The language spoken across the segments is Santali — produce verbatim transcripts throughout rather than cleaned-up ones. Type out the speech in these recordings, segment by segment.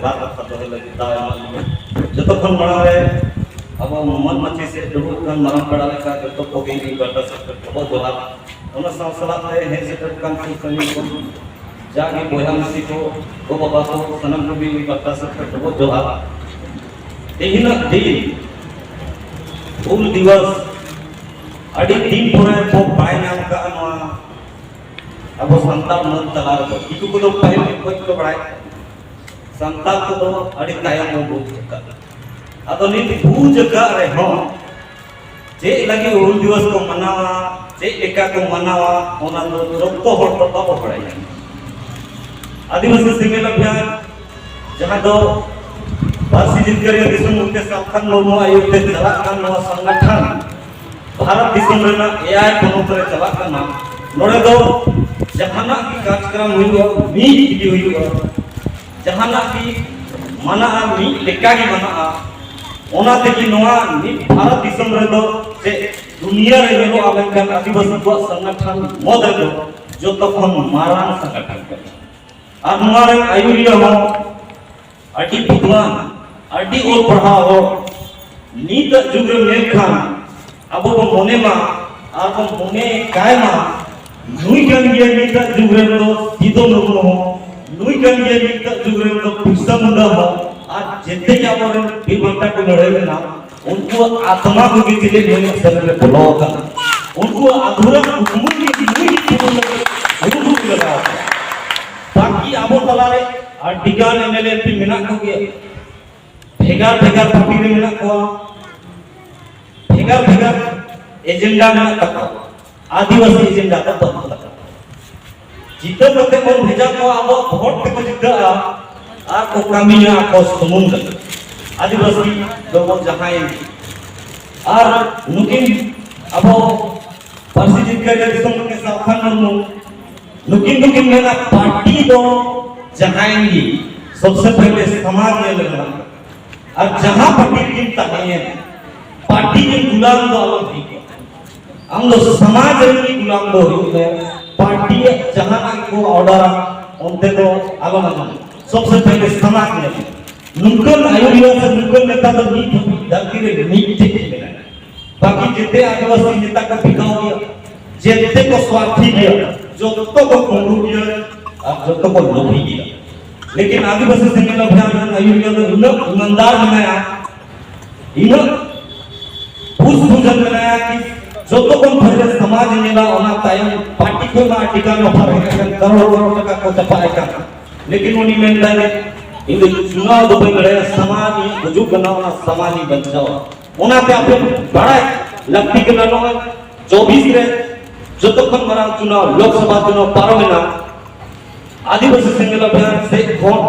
ᱵᱟᱨ ᱠᱟᱛᱷᱟ ᱫᱚᱦᱚᱭ ᱞᱟᱹᱜᱤᱫ ᱫᱟᱣ ᱮ ᱮᱢᱟᱜ ᱞᱤᱧᱟ᱾ ᱡᱚᱛᱚ ᱠᱷᱚᱱ ᱢᱟᱲᱟᱝ ᱨᱮ ᱟᱵᱚ ᱢᱟᱹᱱ ᱢᱟᱹᱪᱤ ᱥᱮ ᱫᱩᱲᱩᱵ ᱠᱟᱱ ᱢᱟᱨᱟᱝ ᱯᱮᱲᱟ ᱞᱮᱠᱟ ᱡᱚᱛᱚ ᱠᱚᱜᱮ ᱤᱧ ᱯᱟᱦᱴᱟ ᱥᱮᱫ ᱠᱷᱚᱱ ᱰᱚᱵᱚᱞ ᱡᱚᱦᱟᱨ᱾ ᱚᱱᱟ ᱥᱟᱶ ᱥᱟᱞᱟᱜ ᱛᱮ ᱦᱮᱡ ᱥᱮᱴᱮᱨ ᱠᱟᱱ ᱥᱩᱨ ᱥᱟᱺᱜᱤᱧ ᱠᱷᱚᱱ ᱡᱟᱜᱮ ᱵᱚᱭᱦᱟ ᱢᱤᱥᱤ ᱠᱚ, ᱜᱚ ᱵᱟᱵᱟ ᱠᱚ, ᱥᱟᱱᱟᱢ ᱠᱚᱜᱮ ᱤᱧ ᱯᱟᱦᱴᱟ ᱥᱮᱫ ᱠᱷᱚᱱ ᱰᱚᱵᱚᱞ ᱡᱚᱦᱟᱨ᱾ ᱛᱮᱦᱮᱧᱟᱜ ᱫᱤᱱ ᱦᱩᱞ ᱫᱤᱵᱚᱥ ᱟᱹᱰᱤ ᱫᱤᱱ ᱯᱚᱨᱮ ᱵᱚ ᱵᱟᱭ ᱧᱟᱢ ᱠᱟᱜᱼᱟ ᱱᱚᱣᱟ ᱟᱵᱚ ᱥᱟᱱᱛᱟᱲ ᱢᱟᱹᱱ ᱛᱟᱞᱟ ᱨᱮᱫᱚ᱾ ᱫᱤᱠᱩ ᱠᱚᱫᱚ ᱯᱟᱹᱦᱤᱞ ᱠᱷᱚᱱ ᱠᱚ ᱵᱟᱲᱟᱭ, ᱥᱟᱱᱛᱟᱲ ᱠᱚᱫᱚ ᱟᱹᱰᱤ ᱛᱟᱭᱚᱢ ᱵᱚ ᱵᱩᱡᱽ ᱟᱠᱟᱫ᱾ ᱟᱫᱚ ᱱᱤᱛ ᱵᱩᱡᱽ ᱟᱠᱟᱫ ᱨᱮᱦᱚᱸ ᱪᱮᱫ ᱞᱟᱹᱜᱤᱫ ᱦᱩᱞ ᱫᱤᱵᱚᱥ ᱠᱚ ᱢᱟᱱᱟᱣᱟ, ᱪᱮᱫ ᱞᱮᱠᱟ ᱠᱚ ᱢᱟᱱᱟᱣᱟ, ᱚᱱᱟ ᱫᱚ ᱡᱚᱛᱚ ᱦᱚᱲ ᱫᱚ ᱵᱟᱵᱚ ᱵᱟᱲᱟᱭᱟ᱾ ᱟᱹᱫᱤᱵᱟᱹᱥᱤ ᱥᱮᱸᱜᱮᱞ ᱚᱵᱷᱤᱭᱟᱱ, ᱡᱟᱦᱟᱸ ᱫᱚ ᱯᱟᱹᱨᱥᱤ ᱡᱤᱛᱠᱟᱹᱨᱤᱭᱟᱹ ᱫᱤᱥᱚᱢ ᱜᱚᱢᱠᱮ ᱥᱟᱞᱠᱷᱟᱱ ᱢᱩᱨᱢᱩ ᱟᱹᱭᱩᱨ ᱛᱮ ᱪᱟᱞᱟᱜ ᱠᱟᱱ ᱱᱚᱣᱟ ᱥᱚᱝᱜᱚᱴᱷᱚᱱ ᱵᱷᱟᱨᱚᱛ ᱫᱤᱥᱚᱢ ᱨᱮᱱᱟᱜ ᱮᱭᱟᱭ ᱯᱚᱱᱚᱛ ᱨᱮ ᱪᱟᱞᱟᱜ ᱠᱟᱱᱟ᱾ ᱱᱚᱰᱮ ᱫᱚ ᱡᱟᱦᱟᱱᱟᱜ ᱜᱮ ᱠᱟᱨᱡᱚᱠᱨᱚᱢ ᱦᱩᱭᱩᱜᱼᱟ, ᱢᱤᱫ ᱜᱮ ᱦᱩᱭᱩᱜᱼᱟ᱾ ᱡᱟᱦᱟᱱᱟᱜ ᱜᱮ ᱢᱟᱱᱟᱜᱼᱟ, ᱢᱤᱫ ᱞᱮᱠᱟ ᱜᱮ ᱢᱟᱱᱟᱜᱼᱟ᱾ ᱚᱱᱟ ᱛᱮᱜᱮ ᱱᱚᱣᱟ ᱢᱤᱫ ᱵᱷᱟᱨᱚᱛ ᱫᱤᱥᱚᱢ ᱨᱮᱫᱚ ᱥᱮ ᱫᱩᱱᱤᱭᱟᱹ ᱨᱮ ᱧᱮᱞᱚᱜᱼᱟ, ᱢᱮᱱᱠᱷᱟᱱ ᱟᱹᱫᱤᱵᱟᱹᱥᱤ ᱠᱚᱣᱟᱜ ᱥᱚᱝᱜᱚᱴᱷᱚᱱ ᱢᱩᱫᱽ ᱨᱮᱫᱚ ᱡᱚᱛᱚ ᱠᱷᱚᱱ ᱢᱟᱨᱟᱝ ᱥᱚᱝᱜᱚᱴᱷᱚᱱ ᱠᱟᱱᱟ᱾ ᱟᱨ ᱱᱚᱣᱟ ᱨᱮᱱ ᱟᱹᱭᱩᱨᱤᱭᱟᱹ ᱦᱚᱸ ᱟᱹᱰᱤ ᱵᱩᱫᱷᱩᱣᱟᱱ, ᱟᱹᱰᱤ ᱚᱞ ᱯᱟᱲᱦᱟᱣ ᱦᱚᱲ᱾ ᱱᱤᱛᱟᱜ ᱡᱩᱜᱽ ᱨᱮ ᱧᱮᱞ ᱠᱷᱟᱱ ᱟᱵᱚ ᱵᱚᱱ ᱢᱚᱱᱮ ᱢᱟ ᱟᱨ ᱵᱚᱱ ᱢᱚᱱᱮ ᱠᱟᱭ ᱢᱟ, ᱱᱩᱭ ᱠᱟᱱ ᱜᱮᱭᱟ ᱱᱤᱛᱟᱜ ᱡᱩᱜᱽ ᱨᱮᱱ ᱫᱚ ᱥᱤᱫᱚ ᱢᱩᱨᱢᱩ ᱦᱚᱸ, ᱱᱩᱭ ᱠᱟᱱ ᱜᱮᱭᱟ ᱱᱤᱛᱟᱜ ᱡᱩᱜᱽ ᱨᱮᱱ ᱫᱚ ᱵᱤᱨᱥᱟ ᱢᱩᱱᱰᱟ ᱦᱚᱸ, ᱟᱨ ᱡᱮᱛᱮ ᱜᱮ ᱟᱵᱚᱨᱮᱱ ᱵᱤᱨ ᱵᱟᱱᱴᱟ ᱠᱚ ᱞᱟᱹᱲᱦᱟᱹᱭ ᱞᱮᱱᱟ, ᱩᱱᱠᱩᱣᱟᱜ ᱟᱛᱢᱟ ᱠᱚᱜᱮ ᱪᱮᱫ ᱱᱩᱭᱟᱜ ᱥᱮᱨᱮᱧ ᱨᱮ ᱵᱚᱞᱚ ᱟᱠᱟᱱᱟ᱾ ᱩᱱᱠᱩᱣᱟᱜ ᱟᱫᱷᱩᱨᱟ ᱠᱩᱠᱢᱩ ᱜᱮ ᱱᱩᱭ ᱜᱮ ᱯᱩᱨᱩᱱ ᱞᱟᱹᱜᱤᱫ ᱠᱩᱨᱩᱢᱩᱴᱩ ᱞᱟᱜᱟᱣ ᱟᱠᱟᱱᱟ᱾ ᱵᱟᱹᱠᱤ ᱟᱵᱚ ᱛᱟᱞᱟᱨᱮ ᱟᱹᱰᱤᱜᱟᱱ M L A M P ᱢᱮᱱᱟᱜ ᱠᱚᱜᱮᱭᱟ, ᱵᱷᱮᱜᱟᱨ ᱵᱷᱮᱜᱟᱨ ᱯᱟᱨᱴᱤ ᱨᱮ ᱢᱮᱱᱟᱜ ᱠᱚᱣᱟ, ᱵᱷᱮᱜᱟᱨ ᱵᱷᱮᱜᱟᱨ ᱮᱡᱮᱱᱰᱟ ᱢᱮᱱᱟᱜ ᱛᱟᱠᱚᱣᱟ, ᱟᱹᱫᱤᱵᱟᱹᱥᱤ ᱮᱡᱮᱱᱰᱟ ᱫᱚ ᱵᱟᱹᱱᱩᱜ ᱛᱟᱠᱚᱣᱟ᱾ ᱡᱤᱛᱟᱹᱣ ᱠᱟᱛᱮ ᱵᱚᱱ ᱵᱷᱮᱡᱟ ᱠᱚᱣᱟ, ᱟᱵᱚᱣᱟᱜ ᱵᱷᱳᱴ ᱛᱮᱠᱚ ᱡᱤᱛᱟᱹᱜᱼᱟ ᱟᱨ ᱠᱚ ᱠᱟᱹᱢᱤᱭᱟ ᱟᱠᱚ ᱥᱩᱢᱩᱝ ᱨᱮ᱾ ᱟᱹᱫᱤᱵᱟᱹᱥᱤ ᱫᱚᱵᱚᱱ ᱡᱟᱦᱟᱸᱭ ᱟᱨ ᱱᱩᱠᱤᱱ ᱟᱵᱚ ᱯᱟᱹᱨᱥᱤ ᱡᱤᱛᱠᱟᱹᱨᱤᱭᱟᱹ ᱫᱤᱥᱚᱢ ᱨᱮᱱ ᱥᱟᱞᱠᱷᱟᱱ ᱢᱩᱨᱢᱩ, ᱱᱩᱠᱤᱱ ᱫᱚᱠᱤᱱ ᱢᱮᱱᱟ, ᱯᱟᱨᱴᱤ ᱫᱚ ᱡᱟᱦᱟᱸᱭ ᱜᱮ ᱥᱚᱵᱥᱮ ᱯᱟᱦᱞᱮ ᱥᱚᱢᱟᱡᱽ ᱧᱮᱞ ᱨᱮᱱᱟᱜ, ᱟᱨ ᱡᱟᱦᱟᱸ ᱯᱟᱨᱴᱤ ᱨᱮᱜᱮᱢ ᱛᱟᱦᱮᱸᱭᱮᱱ, ᱯᱟᱨᱴᱤ ᱨᱮᱱ ᱜᱩᱞᱟᱢ ᱫᱚ ᱟᱞᱚᱢ ᱦᱩᱭᱩᱜᱼᱟ᱾ ᱟᱢ ᱫᱚ ᱥᱚᱢᱟᱡᱽ ᱨᱮᱱ ᱜᱮ ᱜᱩᱞᱟᱢ ᱫᱚ ᱦᱩᱭᱩᱜ ᱢᱮ᱾ ᱯᱟᱨᱴᱤᱭᱟᱜ ᱡᱟᱦᱟᱱᱟᱜ ᱜᱮᱠᱚ ᱚᱰᱟᱨᱟ, ᱚᱱᱛᱮ ᱫᱚ ᱟᱞᱚᱢ ᱟᱸᱡᱚᱢᱟ᱾ सबसे पहले समाज में ᱱᱚᱝᱠᱟᱱ ᱟᱹᱭᱩᱨᱤᱭᱟᱹ ᱥᱮ ᱱᱚᱝᱠᱟᱱ ᱱᱮᱛᱟ ᱫᱚ ᱱᱤᱛ ᱦᱟᱹᱵᱤᱡ ᱫᱷᱟᱹᱨᱛᱤ ᱨᱮ ᱢᱤᱫᱴᱮᱡ ᱜᱮ ᱢᱮᱱᱟᱭᱟ᱾ ᱵᱟᱹᱠᱤ ᱡᱮᱛᱮ ᱟᱹᱫᱤᱵᱟᱹᱥᱤ ᱱᱮᱛᱟ ᱠᱚ ᱵᱤᱠᱟᱣ ᱜᱮᱭᱟ, ᱡᱮᱛᱮ ᱠᱚ ᱥᱣᱟᱨᱛᱷᱤ ᱜᱮᱭᱟ, ᱡᱚᱛᱚ ᱠᱚ ᱠᱩᱢᱵᱽᱲᱩ ᱜᱮᱭᱟ ᱟᱨ ᱡᱚᱛᱚ ᱠᱚ ᱞᱳᱵᱷᱤ ᱜᱮᱭᱟ᱾ ᱞᱮᱠᱤᱱ ᱟᱹᱫᱤᱵᱟᱹᱥᱤ ᱥᱮᱸᱜᱮᱞ ᱚᱵᱷᱤᱭᱟᱱ ᱨᱮᱱ ᱟᱹᱭᱩᱨᱤᱭᱟᱹ ᱫᱚ ᱩᱱᱟᱹᱜ ᱤᱢᱟᱱᱫᱟᱨ ᱢᱮᱱᱟᱭᱟ, ᱤᱱᱟᱹᱜ ᱵᱩᱡᱽ ᱵᱩᱡᱷᱟᱹᱣ ᱢᱮᱱᱟᱭᱟ ᱠᱤ ᱡᱚᱛᱚ ᱠᱷᱚᱱ ᱯᱟᱹᱦᱤᱞ ᱥᱚᱢᱟᱡᱽ ᱧᱮᱞᱟ, ᱚᱱᱟ ᱛᱟᱭᱚᱢ ᱯᱟᱨᱴᱤ ᱠᱷᱚᱱ ᱢᱟ ᱟᱹᱰᱤ ᱜᱟᱱ ᱚᱯᱷᱟᱨ ᱦᱮᱡ ᱟᱠᱟᱱ, ᱠᱟᱨᱳᱲ ᱠᱟᱨᱳᱲ ᱴᱟᱠᱟ ᱠᱚ ᱪᱟᱯᱟᱜ ᱟᱠᱟᱱ᱾ ᱞᱮᱠᱤᱱ ᱩᱱᱤ ᱢᱮᱱᱫᱟᱭ, "ᱤᱧ ᱫᱚ ᱪᱩᱱᱟᱣ ᱫᱚ ᱵᱟᱹᱧ ᱞᱟᱹᱲᱦᱟᱹᱭᱟ, ᱥᱚᱢᱟᱡᱽ ᱤᱧᱟᱹᱜ ᱜᱩᱡᱩᱜ ᱠᱟᱱᱟ, ᱚᱱᱟ ᱥᱚᱢᱟᱡᱽ ᱤᱧ ᱵᱟᱧᱪᱟᱣᱟ᱾" ᱚᱱᱟᱛᱮ ᱟᱯᱮ ᱵᱟᱲᱟᱭ ᱞᱟᱹᱠᱛᱤ ᱠᱟᱱᱟ, ᱱᱚᱜᱼᱚᱭ ᱪᱚᱵᱵᱤᱥ ᱨᱮ ᱡᱚᱛᱚ ᱠᱷᱚᱱ ᱢᱟᱨᱟᱝ ᱪᱩᱱᱟᱣ, ᱞᱳᱠᱥᱚᱵᱷᱟ ᱪᱩᱱᱟᱣ ᱯᱟᱨᱚᱢᱮᱱᱟ, ᱟᱹᱫᱤᱵᱟᱹᱥᱤ ᱥᱮᱸᱜᱮᱞ ᱚᱵᱷᱤᱭᱟᱱ ᱥᱮᱫ ᱠᱷᱚᱱ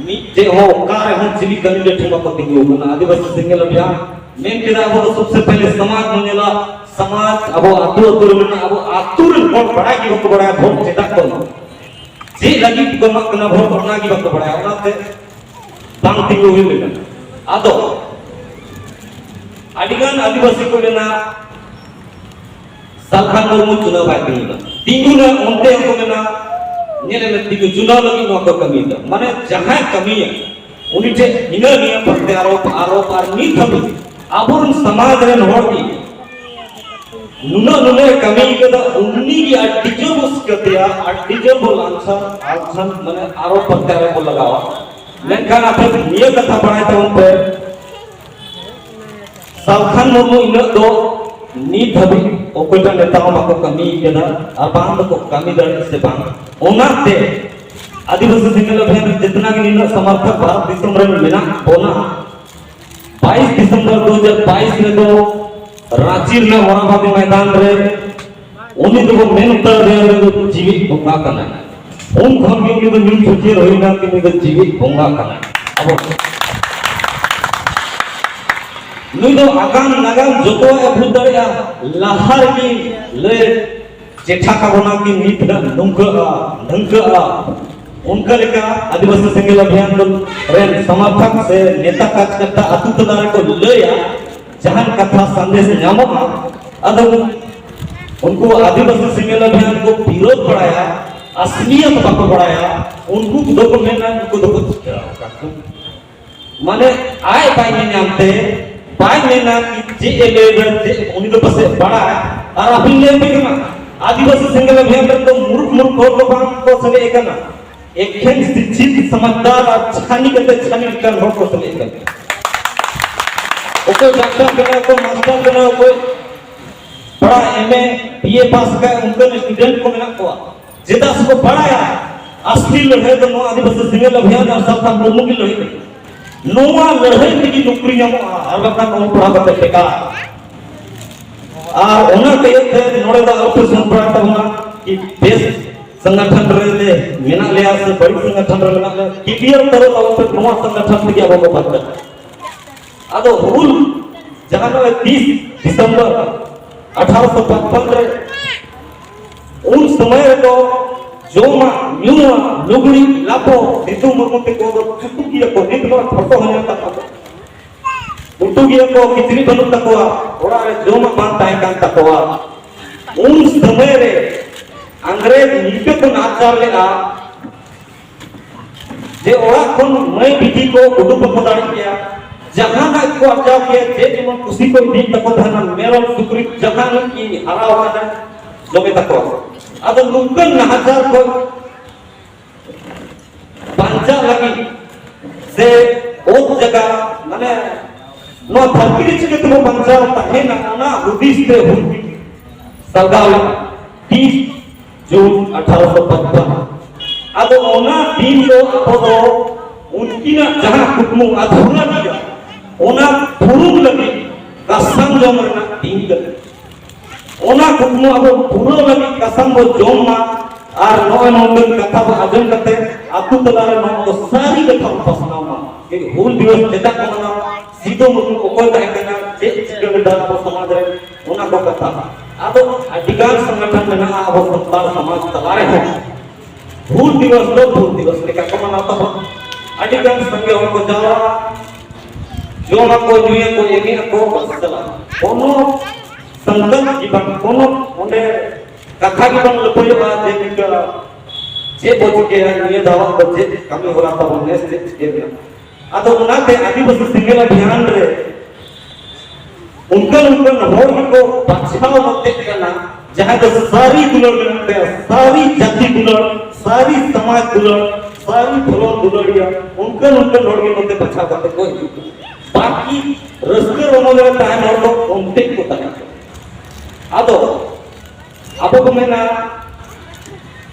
ᱢᱤᱫᱴᱮᱡ ᱦᱚᱸ ᱚᱠᱟ ᱨᱮᱦᱚᱸ ᱪᱤᱞᱤ ᱠᱟᱹᱢᱤ ᱴᱷᱮᱱ ᱵᱟᱠᱚ ᱛᱤᱸᱜᱩ ᱟᱠᱟᱱᱟ᱾ ᱟᱹᱫᱤᱵᱟᱹᱥᱤ ᱥᱮᱸᱜᱮᱞ ᱚᱵᱷᱤᱭᱟᱱ ᱢᱮᱱ ᱠᱮᱫᱟ, ᱟᱵᱚ ᱫᱚ ᱥᱚᱵᱥᱮ ᱯᱮᱦᱞᱮ ᱥᱚᱢᱟᱡᱽ ᱵᱚᱱ ᱧᱮᱞᱟ, ᱥᱚᱢᱟᱡᱽ ᱟᱵᱚ ᱟᱹᱛᱩ ᱟᱹᱛᱩ ᱨᱮ ᱢᱮᱱᱟᱜᱼᱟ, ᱟᱵᱚ ᱟᱹᱛᱩ ᱨᱮᱱ ᱦᱚᱲ ᱵᱟᱲᱟᱭ ᱜᱮ ᱵᱟᱠᱚ ᱵᱟᱲᱟᱭᱟ ᱵᱷᱳᱴ ᱪᱮᱫᱟᱜ ᱠᱚ ᱮᱢᱟ, ᱪᱮᱫ ᱞᱟᱹᱜᱤᱫ ᱠᱚ ᱮᱢᱟᱜ ᱠᱟᱱᱟ ᱵᱷᱳᱴ, ᱚᱱᱟ ᱜᱮ ᱵᱟᱠᱚ ᱵᱟᱲᱟᱭᱟ, ᱚᱱᱟᱛᱮ ᱵᱟᱝ ᱛᱤᱸᱜᱩ ᱦᱩᱭ ᱞᱮᱱᱟ᱾ ᱟᱫᱚ ᱟᱹᱰᱤᱜᱟᱱ ᱟᱹᱫᱤᱵᱟᱹᱥᱤ ᱠᱚ ᱢᱮᱱᱟ, ᱥᱟᱞᱠᱷᱟᱱ ᱢᱩᱨᱢᱩ ᱪᱩᱱᱟᱣ ᱵᱟᱭ ᱛᱤᱸᱜᱩᱱᱟ᱾ ᱛᱤᱸᱜᱩᱱᱟ ᱚᱱᱛᱮ ᱦᱚᱸᱠᱚ ᱢᱮᱱᱟ, ᱧᱮᱞᱮ ᱢᱮ, ᱛᱤᱸᱜᱩ ᱪᱩᱱᱟᱣ ᱞᱟᱹᱜᱤᱫ ᱱᱚᱣᱟ ᱠᱚ ᱠᱟᱹᱢᱤᱭᱮᱫᱟ᱾ ᱢᱟᱱᱮ ᱡᱟᱦᱟᱸᱭ ᱠᱟᱹᱢᱤᱭᱟ, ᱩᱱᱤ ᱴᱷᱮᱱ ᱦᱤᱱᱟᱹ ᱱᱤᱭᱟᱹ ᱯᱨᱚᱛᱭᱟᱨᱳᱯ, ᱟᱨᱳᱯ ᱟᱨ ᱱᱤᱛ ᱦᱟᱹᱵᱤᱡ ᱟᱵᱚᱨᱮᱱ ᱥᱚᱢᱟᱡᱽ ᱨᱮᱱ ᱦᱚᱲ ᱜᱮ ᱱᱩᱱᱟᱹᱜ ᱱᱩᱱᱟᱹᱜ ᱮ ᱠᱟᱹᱢᱤ ᱠᱟᱫᱟ, ᱩᱱᱤ ᱜᱮ ᱟᱹᱰᱤ ᱡᱳᱨ ᱵᱚ ᱥᱤᱠᱟᱹᱛᱮᱭᱟ, ᱟᱹᱰᱤ ᱡᱳᱨ ᱵᱚ ᱞᱟᱞᱪᱟ, ᱞᱟᱞᱪᱟ, ᱢᱟᱱᱮ ᱟᱨᱳᱯ ᱯᱨᱚᱛᱭᱟᱨᱳᱯ ᱵᱚ ᱞᱟᱜᱟᱣᱟ᱾ ᱢᱮᱱᱠᱷᱟᱱ ᱟᱯᱮ ᱱᱤᱭᱟᱹ ᱠᱟᱛᱷᱟ ᱵᱟᱲᱟᱭ ᱛᱟᱵᱚᱱ ᱯᱮ, ᱥᱟᱞᱠᱷᱟᱱ ᱢᱩᱨᱢᱩ ᱤᱱᱟᱹᱜ ᱫᱚ ᱱᱤᱛ ᱫᱷᱟᱹᱵᱤᱡ ᱚᱠᱚᱭᱴᱟᱜ ᱱᱮᱛᱟ ᱦᱚᱸ ᱵᱟᱠᱚ ᱠᱟᱹᱢᱤ ᱠᱟᱫᱟ ᱟᱨ ᱵᱟᱝ ᱫᱚᱠᱚ ᱠᱟᱹᱢᱤ ᱫᱟᱲᱮᱭᱟᱜ ᱥᱮ ᱵᱟᱝ᱾ ᱚᱱᱟᱛᱮ ᱟᱹᱫᱤᱵᱟᱹᱥᱤ ᱥᱮᱸᱜᱮᱞ ᱚᱵᱷᱤᱭᱟᱱ ᱨᱮ ᱡᱤᱛᱱᱟ ᱜᱮ ᱱᱤᱱᱟᱹᱜ ᱥᱚᱢᱚᱨᱛᱷᱚᱠ ᱵᱷᱟᱨᱚᱛ ᱫᱤᱥᱚᱢ ᱨᱮ ᱢᱮᱱᱟᱜ ᱵᱚᱱᱟ, ᱵᱟᱭᱤᱥ ᱰᱤᱥᱮᱢᱵᱚᱨ ᱫᱩ ᱦᱟᱡᱟᱨ ᱵᱟᱭᱤᱥ ᱨᱮᱫᱚ ᱨᱟᱸᱪᱤ ᱨᱮᱱᱟᱜ ᱢᱚᱨᱟᱵᱟᱫᱤ ᱢᱚᱭᱫᱟᱱ ᱨᱮ ᱩᱱᱤ ᱫᱚᱵᱚ ᱢᱮᱱ ᱩᱛᱟᱹᱨ ᱟᱫᱮᱭᱟ, ᱩᱱᱤ ᱫᱚ ᱡᱤᱣᱤᱫ ᱵᱚᱸᱜᱟ ᱠᱟᱱᱟᱭ᱾ ᱩᱱ ᱠᱷᱚᱱ ᱜᱮ ᱩᱱᱤ ᱫᱚ ᱧᱩᱢ ᱪᱷᱟᱹᱴᱭᱟᱹᱨ ᱦᱩᱭᱱᱟ ᱠᱤ ᱱᱩᱭ ᱫᱚ ᱡᱤᱣᱤᱫ ᱵᱚᱸᱜᱟ ᱠᱟᱱᱟᱭ᱾ ᱟᱵᱚ ᱱᱩᱭ ᱫᱚ ᱟᱜᱟᱢ ᱱᱟᱜᱟᱢ ᱡᱚᱛᱚᱣᱟᱜ ᱮ ᱵᱩᱡᱽ ᱫᱟᱲᱮᱭᱟᱜᱼᱟ, ᱞᱟᱦᱟ ᱨᱮᱜᱮ ᱞᱟᱹᱭ ᱪᱮᱴᱷᱟ ᱠᱟᱵᱚᱱᱟ ᱠᱤ ᱱᱤᱛ ᱱᱟᱜ ᱱᱚᱝᱠᱟᱜᱼᱟ, ᱰᱷᱟᱹᱝᱠᱟᱹᱜᱼᱟ᱾ ᱚᱱᱠᱟ ᱞᱮᱠᱟ ᱟᱹᱫᱤᱵᱟᱹᱥᱤ ᱥᱮᱸᱜᱮᱞ ᱚᱵᱷᱤᱭᱟᱱ ᱫᱚ ᱨᱮᱱ ᱥᱚᱢᱚᱨᱛᱷᱚᱠ ᱥᱮ ᱱᱮᱛᱟ ᱠᱟᱨᱡᱚᱠᱚᱨᱛᱟ ᱟᱹᱛᱩ ᱴᱚᱞᱟ ᱨᱮᱠᱚ ᱞᱟᱹᱭᱟ, ᱡᱟᱦᱟᱱ ᱠᱟᱛᱷᱟ ᱥᱟᱸᱫᱮᱥ ᱧᱟᱢᱚᱜᱼᱟ, ᱟᱫᱚ ᱩᱱᱠᱩ ᱟᱹᱫᱤᱵᱟᱹᱥᱤ ᱥᱮᱸᱜᱮᱞ ᱚᱵᱷᱤᱭᱟᱱ ᱠᱚ ᱵᱤᱨᱳᱫ ᱵᱟᱲᱟᱭᱟ᱾ ᱟᱥᱞᱤᱭᱟᱛ ᱵᱟᱠᱚ ᱵᱟᱲᱟᱭᱟ, ᱩᱱᱠᱩ ᱫᱚᱠᱚ ᱢᱮᱱᱟ ᱩᱱᱠᱩ ᱫᱚᱠᱚ ᱪᱤᱠᱟᱹ ᱟᱠᱟᱫ ᱠᱚ᱾ ᱢᱟᱱᱮ ᱟᱡ ᱵᱟᱭ ᱧᱮᱧᱟᱢ ᱛᱮ ᱵᱟᱭ ᱢᱮᱱᱟ ᱠᱤ ᱪᱮᱫ ᱮ ᱞᱟᱹᱭ ᱮᱫᱟ, ᱪᱮᱫ ᱩᱱᱤ ᱫᱚ ᱯᱟᱥᱮᱡ ᱵᱟᱲᱟᱭ᱾ ᱟᱨ ᱟᱹᱵᱤᱱ ᱞᱟᱹᱭ ᱵᱤᱱ ᱠᱟᱱᱟ, ᱟᱹᱫᱤᱵᱟᱹᱥᱤ ᱥᱮᱸᱜᱮᱞ ᱚᱵᱷᱤᱭᱟᱱ ᱨᱮᱫᱚ ᱢᱩᱨᱩᱠ ᱢᱩᱨᱩᱠ ᱦᱚᱲ ᱫᱚ ᱵᱟᱝ ᱠᱚ ᱥᱮᱞᱮᱫ ᱟᱠᱟᱱᱟ, ᱮᱠᱷᱮᱱ ᱥᱤᱪᱪᱷᱤᱛ ᱥᱚᱢᱟᱡᱽᱫᱟᱨ ᱟᱨ ᱪᱷᱟᱹᱱᱤ ᱠᱟᱛᱮ ᱪᱷᱟᱹᱱᱤ ᱞᱮᱠᱟᱱ ᱦᱚᱲ ᱠᱚ ᱥᱮᱞᱮᱫ ᱟᱠᱟᱱᱟ᱾ ᱚᱠᱚᱭ ᱰᱟᱠᱛᱟᱨ ᱠᱟᱱᱟ, ᱚᱠᱚᱭ ᱢᱟᱥᱴᱟᱨ ᱠᱟᱱᱟ, ᱚᱠᱚᱭ ᱯᱟᱲᱦᱟᱣ ᱮᱢ ᱮ, ᱵᱤ ᱮ ᱯᱟᱥ ᱟᱠᱟᱫ ᱚᱱᱠᱟᱱ ᱥᱴᱩᱰᱮᱱᱴ ᱠᱚ ᱢᱮᱱᱟᱜ ᱠᱚᱣᱟ᱾ ᱪᱮᱫᱟᱜ ᱥᱮᱠᱚ ᱵᱟᱲᱟᱭᱟ ᱟᱥᱞᱤ ᱞᱟᱹᱲᱦᱟᱹᱭ ᱫᱚ ᱱᱚᱣᱟ ᱟᱹᱫᱤᱵᱟᱹᱥᱤ ᱥᱮᱸᱜᱮᱞ ᱚᱵᱷᱤᱭᱟᱱ ᱟᱨ ᱥᱟᱱᱛᱟᱲ ᱦᱚᱲᱢᱚ ᱜᱮ ᱞᱟᱹᱲᱦᱟᱹᱭ ᱠᱟᱱᱟ᱾ ᱱᱚᱣᱟ ᱞᱟᱹᱲᱦᱟᱹᱭ ᱛᱮᱜᱮ ᱱᱚᱠᱨᱤ ᱧᱟᱢᱚᱜᱼᱟ, ᱟᱨ ᱵᱟᱝᱠᱷᱟᱱ ᱚᱞ ᱯᱟᱲᱦᱟᱣ ᱠᱟᱛᱮ ᱵᱮᱠᱟᱨ᱾ ᱟᱨ ᱚᱱᱟ ᱠᱟᱹᱭᱟᱹᱛ ᱛᱮ ᱱᱚᱰᱮ ᱫᱚ ᱟᱞᱚᱯᱮ ᱥᱚᱱ ᱵᱟᱲᱟ ᱛᱟᱵᱚᱱᱟ ᱠᱤ ᱵᱮᱥ ᱥᱚᱝᱜᱚᱴᱷᱚᱱ ᱨᱮ ᱢᱮᱱᱟᱜ ᱞᱮᱭᱟ ᱥᱮ ᱵᱟᱹᱲᱤᱡ ᱥᱚᱝᱜᱚᱴᱷᱚᱱ ᱨᱮ ᱢᱮᱱᱟᱜ ᱞᱮᱭᱟ, ᱠᱤᱞᱤᱭᱟᱨ ᱩᱛᱟᱹᱨᱚᱜ ᱛᱟᱵᱚᱱ ᱯᱮ, ᱱᱚᱣᱟ ᱥᱚᱝᱜᱚᱴᱷᱚᱱ ᱛᱮᱜᱮ ᱟᱵᱚ ᱠᱚ ᱵᱟᱧᱪᱟᱜᱼᱟ᱾ ᱟᱫᱚ ᱦᱩᱞ ᱡᱟᱦᱟᱸ ᱱᱚᱜᱼᱚᱭ ᱛᱤᱥ ᱰᱤᱥᱮᱢᱵᱚᱨ ᱟᱴᱷᱟᱨᱚᱥᱚ ᱯᱟᱸᱪᱯᱟᱱᱱᱚ ᱨᱮ, ᱩᱱ ᱥᱚᱢᱚᱭ ᱨᱮᱫᱚ ᱡᱚᱢᱟᱜ, ᱧᱩᱣᱟᱜ, ᱞᱩᱜᱽᱲᱤ, ᱞᱟᱯᱚ, ᱥᱤᱫᱩ ᱢᱩᱨᱢᱩ ᱛᱮᱠᱚ ᱫᱚ ᱪᱩᱴᱩ ᱜᱮᱭᱟ ᱠᱚ, ᱱᱤᱛ ᱱᱚᱣᱟ ᱯᱷᱳᱴᱳ ᱦᱚᱸ ᱧᱮᱞ ᱛᱟᱠᱚ᱾ ᱩᱛᱩ ᱜᱮᱭᱟ ᱠᱚ, ᱠᱤᱪᱨᱤᱡ ᱵᱟᱹᱱᱩᱜ ᱛᱟᱠᱚᱣᱟ, ᱚᱲᱟᱜ ᱨᱮ ᱡᱚᱢᱟᱜ ᱵᱟᱝ ᱛᱟᱦᱮᱸ ᱠᱟᱱ ᱛᱟᱠᱚᱣᱟ᱾ ᱩᱱ ᱥᱚᱢᱚᱭ ᱨᱮ ᱤᱝᱨᱮᱡᱽ ᱱᱤᱝᱠᱟᱹ ᱠᱚ ᱱᱟᱦᱟᱪᱟᱨ ᱞᱮᱫᱼᱟ, ᱡᱮ ᱚᱲᱟᱜ ᱠᱷᱚᱱ ᱢᱟᱹᱭ ᱵᱤᱴᱤ ᱠᱚ ᱩᱰᱩᱠ ᱵᱟᱠᱚ ᱫᱟᱲᱮᱭᱟᱜ ᱠᱮᱭᱟ, ᱡᱟᱦᱟᱱᱟᱜ ᱠᱚ ᱟᱨᱡᱟᱣ ᱠᱮᱭᱟ, ᱡᱮ ᱡᱮᱢᱚᱱ ᱠᱩᱥᱤ ᱠᱚ ᱤᱫᱤᱭᱮᱫ ᱛᱟᱠᱚ ᱛᱟᱦᱮᱱᱟ, ᱢᱮᱨᱚᱢ, ᱥᱩᱠᱨᱤ, ᱡᱟᱦᱟᱱᱟᱜ ᱜᱮ ᱦᱟᱨᱟᱣ ᱟᱠᱟᱱᱟ, ᱡᱚᱢᱮ ᱛᱟᱠᱚ᱾ ᱟᱫᱚ ᱱᱚᱝᱠᱟᱱ ᱱᱟᱦᱟᱪᱟᱨ ᱠᱷᱚᱱ ᱵᱟᱧᱪᱟᱜ ᱞᱟᱹᱜᱤᱫ ᱥᱮ ᱚᱛ ᱡᱟᱭᱜᱟ, ᱢᱟᱱᱮ ᱱᱚᱣᱟ ᱫᱷᱟᱹᱨᱛᱤ ᱨᱮ ᱪᱤᱠᱟᱹ ᱛᱮᱵᱚ ᱵᱟᱧᱪᱟᱣ ᱛᱟᱦᱮᱱᱟ, ᱚᱱᱟ ᱦᱩᱫᱤᱥ ᱛᱮ ᱦᱩᱞ ᱥᱟᱞᱜᱟᱣ ᱞᱮᱱᱟ ᱛᱤᱥ ᱡᱩᱱ ᱟᱴᱷᱟᱨᱚᱥᱚ ᱯᱟᱸᱪᱯᱟᱱᱱᱚ᱾ ᱟᱫᱚ ᱚᱱᱟ ᱫᱤᱱ ᱫᱚ ᱟᱵᱚ ᱫᱚ ᱩᱱᱠᱤᱱᱟᱜ ᱡᱟᱦᱟᱸ ᱠᱩᱠᱢᱩ ᱟᱫᱷᱩᱨᱟ ᱜᱮᱭᱟ, ᱚᱱᱟ ᱯᱩᱨᱩᱱ ᱞᱟᱹᱜᱤᱫ ᱠᱟᱥᱟᱢ ᱡᱚᱢ ᱨᱮᱱᱟᱜ ᱫᱤᱱ ᱠᱟᱱᱟ᱾ ᱚᱱᱟ ᱠᱩᱠᱢᱩ ᱟᱵᱚ ᱯᱩᱨᱟᱹᱣ ᱞᱟᱹᱜᱤᱫ ᱠᱟᱥᱟᱢ ᱵᱚ ᱡᱚᱢ ᱢᱟ᱾ ᱟᱨ ᱱᱚᱜᱼᱚᱭ ᱱᱚᱝᱠᱟᱱ ᱠᱟᱛᱷᱟ ᱵᱚ ᱟᱸᱡᱚᱢ ᱠᱟᱛᱮ ᱟᱹᱛᱩ ᱛᱟᱞᱟ ᱨᱮ ᱱᱚᱣᱟ ᱫᱚ ᱥᱟᱹᱨᱤ ᱠᱟᱛᱷᱟ ᱵᱚ ᱯᱟᱥᱱᱟᱣ ᱢᱟ᱾ ᱡᱮ ᱦᱩᱞ ᱫᱤᱵᱚᱥ ᱪᱮᱫᱟᱜ ᱠᱚ ᱢᱟᱱᱟᱣᱟ, ᱥᱤᱫᱩ ᱢᱩᱨᱢᱩ ᱚᱠᱚᱭ ᱛᱟᱦᱮᱸ ᱠᱟᱱᱟ, ᱪᱮᱫ ᱪᱤᱠᱟᱹ ᱞᱮᱫᱟ ᱟᱵᱚ ᱥᱚᱢᱟᱡᱽ ᱨᱮ, ᱚᱱᱟ ᱠᱚ ᱠᱟᱛᱷᱟ᱾ ᱟᱫᱚ ᱟᱹᱰᱤ ᱜᱟᱱ ᱥᱚᱝᱜᱚᱴᱷᱚᱱ ᱢᱮᱱᱟᱜᱼᱟ ᱟᱵᱚ ᱥᱟᱱᱛᱟᱲ ᱥᱚᱢᱟᱡᱽ ᱛᱟᱞᱟ ᱨᱮᱦᱚᱸ᱾ ᱦᱩᱞ ᱫᱤᱵᱚᱥ ᱫᱚ ᱦᱩᱞ ᱫᱤᱵᱚᱥ ᱞᱮᱠᱟ ᱠᱚ ᱢᱟᱱᱟᱣ ᱛᱟᱵᱚᱱ᱾ ᱟᱹᱰᱤ ᱜᱟᱱ ᱥᱟᱸᱜᱮ ᱦᱚᱲ ᱠᱚ ᱡᱟᱣᱨᱟᱜᱼᱟ, ᱡᱚᱢᱟᱠᱚ, ᱧᱩᱭᱟᱠᱚ, ᱮᱱᱮᱡ ᱟᱠᱚ, ᱵᱟᱥ ᱪᱟᱞᱟᱜᱼᱟ᱾ ᱠᱳᱱᱳ ᱥᱚᱝᱜᱚᱛ ᱜᱮ ᱵᱟᱝ, ᱠᱳᱱᱳ ᱚᱸᱰᱮ ᱠᱟᱛᱷᱟ ᱜᱮ ᱵᱟᱝ ᱞᱟᱹᱯᱟᱹᱭᱚᱜᱼᱟ ᱡᱮ ᱱᱤᱝᱠᱟᱹ ᱪᱮᱫ ᱵᱚ ᱪᱤᱠᱟᱹᱭᱟ, ᱱᱤᱭᱟᱹ ᱫᱷᱟᱣᱟᱜ ᱫᱚ ᱪᱮᱫ ᱠᱟᱹᱢᱤ ᱦᱚᱨᱟ ᱛᱟᱵᱚᱱ, ᱱᱮᱥ ᱪᱮᱫ ᱪᱤᱠᱟᱹ ᱢᱮᱱᱟᱜᱼᱟ? ᱟᱫᱚ ᱚᱱᱟᱛᱮ ᱟᱹᱫᱤᱵᱟᱹᱥᱤ ᱥᱮᱸᱜᱮᱞ ᱚᱵᱷᱤᱭᱟᱱ ᱨᱮ ᱚᱱᱠᱟᱱ ᱚᱱᱠᱟᱱ ᱦᱚᱲ ᱜᱮᱠᱚ ᱵᱟᱪᱷᱟᱣ ᱠᱟᱛᱮ ᱠᱟᱱᱟ, ᱡᱟᱦᱟᱸᱭ ᱫᱚ ᱥᱟᱹᱨᱤ ᱫᱩᱞᱟᱹᱲ ᱢᱮᱱᱟᱜ ᱛᱟᱭᱟ, ᱥᱟᱹᱨᱤ ᱡᱟᱹᱛᱤ ᱫᱩᱞᱟᱹᱲ, ᱥᱟᱹᱨᱤ ᱥᱚᱢᱟᱡᱽ ᱫᱩᱞᱟᱹᱲ, ᱥᱟᱹᱨᱤ ᱫᱷᱚᱨᱚᱢ ᱫᱩᱞᱟᱹᱲᱤᱭᱟᱹ, ᱚᱱᱠᱟᱱ ᱚᱱᱠᱟᱱ ᱦᱚᱲ ᱜᱮ ᱱᱚᱛᱮ ᱵᱟᱪᱷᱟᱣ ᱠᱟᱛᱮ ᱠᱚ ᱦᱤᱡᱩᱜ ᱠᱟᱱᱟ᱾ ᱵᱟᱹᱠᱤ ᱨᱟᱹᱥᱠᱟᱹ ᱨᱚᱢᱚᱡᱽ ᱨᱮ ᱛᱟᱦᱮᱱ ᱦᱚᱲ ᱫᱚ ᱚᱱᱛᱮ ᱜᱮᱠᱚ ᱛᱟᱦᱮᱱ ᱠᱟᱱᱟ᱾ ᱟᱫᱚ ᱟᱵᱚ ᱠᱚ ᱢᱮᱱᱟ,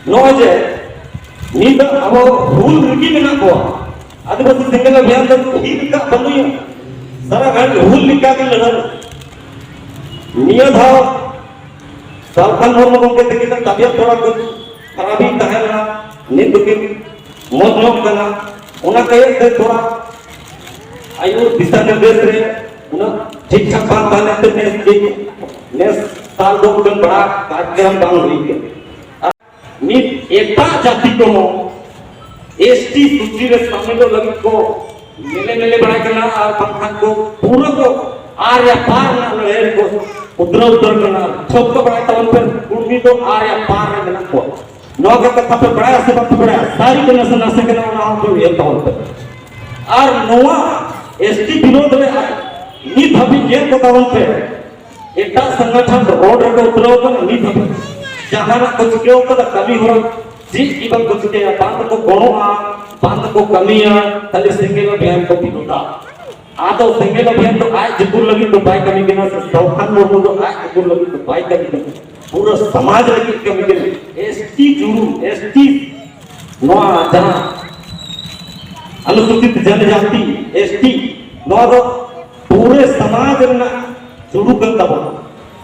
ᱱᱚᱜᱼᱚᱭ ᱡᱮ ᱱᱤᱛᱚᱜ ᱟᱵᱚ ᱦᱩᱞ ᱨᱮᱜᱮ ᱢᱮᱱᱟᱜ ᱠᱚᱣᱟ, ᱟᱹᱫᱤᱵᱟᱹᱥᱤ ᱥᱮᱸᱜᱮᱞ ᱚᱵᱷᱤᱭᱟᱱ ᱫᱚ ᱛᱷᱤᱨ ᱟᱠᱟᱫ ᱵᱟᱹᱱᱩᱜᱼᱟ, ᱥᱟᱨᱟ ᱜᱷᱟᱹᱲᱤᱡ ᱦᱩᱞ ᱞᱮᱠᱟ ᱜᱮ ᱞᱟᱹᱲᱦᱟᱹᱭ᱾ ᱱᱤᱭᱟᱹ ᱫᱷᱟᱣ ᱥᱟᱞᱠᱷᱟᱱ ᱢᱩᱨᱢᱩ ᱜᱚᱢᱠᱮ ᱛᱟᱹᱠᱤᱱᱟᱜ ᱛᱟᱵᱤᱭᱟᱛ ᱛᱷᱚᱲᱟ ᱠᱚ ᱠᱷᱟᱨᱟᱯ ᱜᱮ ᱛᱟᱦᱮᱸ ᱞᱮᱱᱟ, ᱱᱤᱛ ᱫᱚᱠᱤᱱ ᱢᱚᱡᱽ ᱧᱚᱜ ᱠᱟᱱᱟ᱾ ᱚᱱᱟ ᱠᱟᱭᱮ ᱛᱮ ᱛᱷᱚᱲᱟ ᱟᱭᱩᱨ ᱫᱤᱥᱟ ᱱᱤᱨᱫᱮᱥ ᱨᱮ ᱩᱱᱟᱹᱜ ᱴᱷᱤᱠ ᱴᱷᱟᱠ ᱵᱟᱝ ᱛᱟᱦᱮᱸ ᱞᱮᱱᱛᱮ ᱱᱮᱥ ᱜᱮ, ᱱᱮᱥ ᱥᱟᱞ ᱫᱚ ᱩᱰᱟᱹᱝ ᱵᱟᱲᱟ ᱠᱟᱨᱡᱚᱠᱨᱚᱢ ᱵᱟᱝ ᱦᱩᱭ ᱠᱟᱱᱟ᱾ ᱟᱨ ᱢᱤᱫ ᱮᱴᱟᱜ ᱡᱟᱹᱛᱤ ᱠᱚᱦᱚᱸ ᱮᱥ ᱴᱤ ᱥᱩᱪᱤ ᱨᱮ ᱥᱟᱢᱤᱞᱚᱜ ᱞᱟᱹᱜᱤᱫ ᱠᱚ ᱢᱮᱞᱮ ᱢᱮᱞᱮ ᱵᱟᱲᱟᱭ ᱠᱟᱱᱟ, ᱟᱨ ᱵᱟᱝᱠᱷᱟᱱ ᱠᱚ ᱯᱩᱨᱟᱹ ᱠᱚ ᱟᱨ ᱭᱟ ᱯᱟᱨ ᱨᱮᱱᱟᱜ ᱞᱟᱹᱲᱦᱟᱹᱭ ᱨᱮᱠᱚ ᱩᱛᱨᱟᱹᱣ ᱩᱛᱟᱹᱨ ᱠᱟᱱᱟ᱾ ᱴᱷᱟᱹᱣᱠᱟᱹ ᱵᱟᱲᱟᱭ ᱛᱟᱵᱚᱱ ᱯᱮ, ᱠᱩᱲᱢᱤ ᱫᱚ ᱟᱨ ᱭᱟ ᱯᱟᱨ ᱨᱮ ᱢᱮᱱᱟᱜ ᱠᱚᱣᱟ᱾ ᱱᱚᱣᱟ ᱠᱚ ᱠᱟᱛᱷᱟ ᱯᱮ ᱵᱟᱲᱟᱭᱟ ᱥᱮ ᱵᱟᱯᱮ ᱵᱟᱲᱟᱭᱟ? ᱥᱟᱹᱨᱤ ᱠᱟᱱᱟ ᱥᱮ ᱱᱟᱥᱮ ᱠᱟᱱᱟ, ᱚᱱᱟ ᱦᱚᱸ ᱯᱮ ᱩᱭᱦᱟᱹᱨ ᱛᱟᱵᱚᱱ ᱯᱮ᱾ ᱟᱨ ᱱᱚᱣᱟ ᱮᱥ ᱴᱤ ᱵᱤᱨᱳᱫᱷ ᱨᱮ ᱱᱤᱛ ᱦᱟᱹᱵᱤᱡ ᱧᱮᱞ ᱠᱚ ᱛᱟᱵᱚᱱ ᱯᱮ, ᱮᱴᱟᱜ ᱥᱚᱝᱜᱚᱴᱷᱚᱱ ᱨᱳᱰ ᱨᱮᱠᱚ ᱩᱛᱨᱟᱹᱣ ᱠᱟᱱᱟ, ᱱᱤᱛ ᱦᱟᱹᱵᱤᱡ ᱡᱟᱦᱟᱱᱟᱜ ᱠᱚ ᱪᱤᱠᱟᱹᱣ ᱠᱟᱫᱟ, ᱠᱟᱹᱢᱤ ᱦᱚᱨᱟ ᱪᱮᱫ ᱜᱮ ᱵᱟᱝ ᱠᱚ ᱪᱤᱠᱟᱹᱭᱟ, ᱵᱟᱝ ᱫᱚᱠᱚ ᱜᱚᱲᱚᱜᱼᱟ, ᱵᱟᱝ ᱫᱚᱠᱚ ᱠᱟᱹᱢᱤᱭᱟ, ᱠᱷᱟᱹᱞᱤ ᱥᱮᱸᱜᱮᱞ ᱚᱵᱷᱤᱭᱟᱱ ᱠᱚ ᱵᱤᱨᱳᱫᱷᱟ᱾ ᱟᱫᱚ ᱥᱮᱸᱜᱮᱞ ᱚᱵᱷᱤᱭᱟᱱ ᱫᱚ ᱟᱡ ᱡᱩᱜᱩᱨ ᱞᱟᱹᱜᱤᱫ ᱫᱚ ᱵᱟᱭ ᱠᱟᱹᱢᱤ ᱠᱟᱱᱟ, ᱥᱮ ᱥᱟᱞᱠᱷᱟᱱ ᱢᱩᱨᱢᱩ ᱫᱚ ᱟᱡ ᱡᱩᱜᱩᱨ ᱞᱟᱹᱜᱤᱫ ᱫᱚ ᱵᱟᱭ ᱠᱟᱹᱢᱤ ᱠᱟᱱᱟ, ᱯᱩᱨᱟᱹ ᱥᱚᱢᱟᱡᱽ ᱞᱟᱹᱜᱤᱫ ᱠᱟᱹᱢᱤ ᱠᱟᱱᱟ᱾ ᱮᱥ ᱴᱤ ᱡᱩᱲᱩ, ᱮᱥ ᱴᱤ, ᱱᱚᱣᱟ ᱡᱟᱦᱟᱸ ᱚᱱᱩᱥᱩᱪᱤᱛ ᱡᱚᱱᱡᱟᱛᱤ, ᱮᱥ ᱴᱤ, ᱱᱚᱣᱟ ᱫᱚ ᱯᱩᱨᱟᱹ ᱥᱚᱢᱟᱡᱽ ᱨᱮᱱᱟᱜ ᱡᱩᱲᱩ ᱠᱟᱱ ᱛᱟᱵᱚᱱᱟ᱾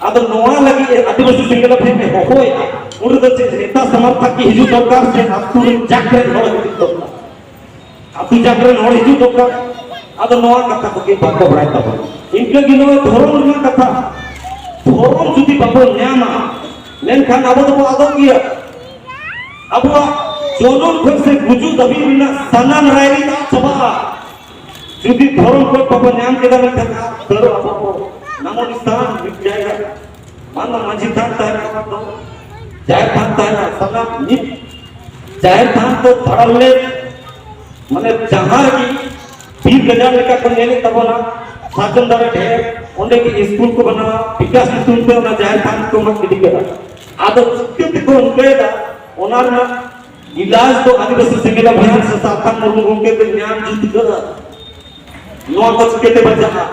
ᱟᱫᱚ ᱱᱚᱣᱟ ᱞᱟᱹᱜᱤᱫ ᱟᱹᱫᱤᱵᱟᱹᱥᱤ ᱥᱮᱸᱜᱮᱞ ᱚᱵᱷᱤᱭᱟᱱ ᱮ ᱦᱚᱦᱚᱭᱮᱫᱼᱟ, ᱩᱱᱤ ᱫᱚ ᱪᱮᱫ ᱱᱮᱛᱟ ᱥᱚᱢᱚᱨᱛᱷᱚᱠ ᱜᱮ ᱦᱤᱡᱩᱜ ᱫᱚᱨᱠᱟᱨ ᱥᱮ ᱟᱹᱛᱩ ᱨᱮᱱ ᱡᱟᱠ ᱨᱮᱱ ᱦᱚᱲ ᱦᱤᱡᱩᱜ ᱫᱚᱨᱠᱟᱨ? ᱟᱹᱛᱩ ᱡᱟᱠ ᱨᱮᱱ ᱦᱚᱲ ᱦᱤᱡᱩᱜ ᱫᱚᱨᱠᱟᱨ᱾ ᱟᱫᱚ ᱱᱚᱣᱟ ᱠᱟᱛᱷᱟ ᱠᱚᱜᱮ ᱵᱟᱠᱚ ᱵᱟᱲᱟᱭ ᱛᱟᱵᱚᱱᱟ᱾ ᱤᱱᱠᱟᱹ ᱜᱮ ᱱᱚᱣᱟ ᱫᱷᱚᱨᱚᱢ ᱨᱮᱱᱟᱜ ᱠᱟᱛᱷᱟ, ᱫᱷᱚᱨᱚᱢ ᱡᱩᱫᱤ ᱵᱟᱵᱚᱱ ᱧᱟᱢᱟ, ᱢᱮᱱᱠᱷᱟᱱ ᱟᱵᱚ ᱫᱚᱵᱚ ᱟᱫᱚᱜ ᱜᱮᱭᱟ᱾ ᱟᱵᱚᱣᱟᱜ ᱡᱚᱱᱚᱢ ᱠᱷᱚᱱ ᱥᱮ ᱜᱩᱡᱩᱜ ᱫᱷᱟᱹᱵᱤᱡ ᱨᱮᱱᱟᱜ ᱥᱟᱱᱟᱢ ᱨᱟᱭᱨᱤᱛ ᱟᱫ ᱪᱟᱵᱟᱜᱼᱟ᱾ ᱡᱩᱫᱤ ᱫᱷᱚᱨᱚᱢ ᱠᱳᱰ ᱵᱟᱵᱚᱱ ᱧᱟᱢ ᱠᱮᱫᱟ, ᱢᱮᱱᱠᱷᱟᱱ ᱟᱵᱚ ᱱᱟᱢᱚ ᱱᱤᱥᱟᱱ ᱢᱤᱫ ᱡᱟᱭᱜᱟ, ᱢᱟᱱ ᱫᱚ ᱢᱟᱹᱡᱷᱤ ᱛᱷᱟᱱ ᱛᱟᱦᱮᱱᱟ, ᱵᱟᱝ ᱫᱚ ᱡᱟᱦᱮᱨ ᱛᱷᱟᱱ ᱛᱟᱦᱮᱱᱟ, ᱥᱟᱱᱟᱢ ᱢᱤᱫ ᱡᱟᱦᱮᱨ ᱛᱷᱟᱱ ᱫᱚ ᱯᱟᱲᱟᱣ ᱞᱮᱫ, ᱢᱟᱱᱮ ᱡᱟᱦᱟᱸ ᱨᱮᱜᱮ ᱵᱤᱨ ᱜᱟᱡᱟᱲ ᱞᱮᱠᱟ ᱠᱚ ᱧᱮᱞᱮᱫ ᱛᱟᱵᱚᱱᱟ, ᱥᱟᱨᱡᱚᱢ ᱫᱟᱨᱮ ᱰᱷᱮᱨ, ᱚᱸᱰᱮ ᱜᱮ ᱥᱠᱩᱞ ᱠᱚ ᱵᱮᱱᱟᱣᱟ, ᱵᱤᱠᱟᱥ ᱧᱩᱛᱩᱢ ᱛᱮ ᱚᱱᱟ ᱡᱟᱦᱮᱨ ᱛᱷᱟᱱ ᱠᱚ ᱢᱟᱜ ᱜᱤᱰᱤ ᱠᱟᱫᱟ᱾ ᱟᱫᱚ ᱪᱤᱠᱟᱹ ᱛᱮᱠᱚ ᱚᱱᱠᱟᱭᱮᱫᱟ? ᱚᱱᱟ ᱨᱮᱱᱟᱜ ᱤᱞᱟᱡᱽ ᱫᱚ ᱟᱹᱫᱤᱵᱟᱹᱥᱤ ᱥᱮᱸᱜᱮᱞ ᱟᱵᱷᱟᱭᱟᱱ ᱥᱮ ᱥᱟᱨᱛᱷᱟᱠ ᱢᱩᱨᱢᱩ ᱜᱚᱢᱠᱮ ᱠᱚ ᱧᱟᱢ ᱡᱩᱛ ᱠᱟᱫᱟ᱾ ᱱᱚᱣᱟ ᱠᱚ ᱪᱤᱠᱟᱹᱛᱮ ᱵᱟᱧᱪᱟᱜᱼᱟ?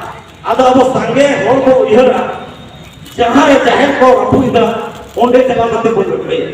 ᱟᱫᱚ ᱟᱵᱚ ᱥᱟᱸᱜᱮ ᱦᱚᱲ ᱠᱚ ᱩᱭᱦᱟᱹᱨᱟ, ᱡᱟᱦᱟᱸ ᱨᱮ ᱡᱟᱦᱮᱨ ᱠᱚ ᱨᱟᱹᱯᱩᱫ ᱮᱫᱟ, ᱚᱸᱰᱮ ᱪᱟᱞᱟᱣ ᱠᱟᱛᱮ ᱵᱚᱱ ᱞᱟᱹᱲᱦᱟᱹᱭᱟ᱾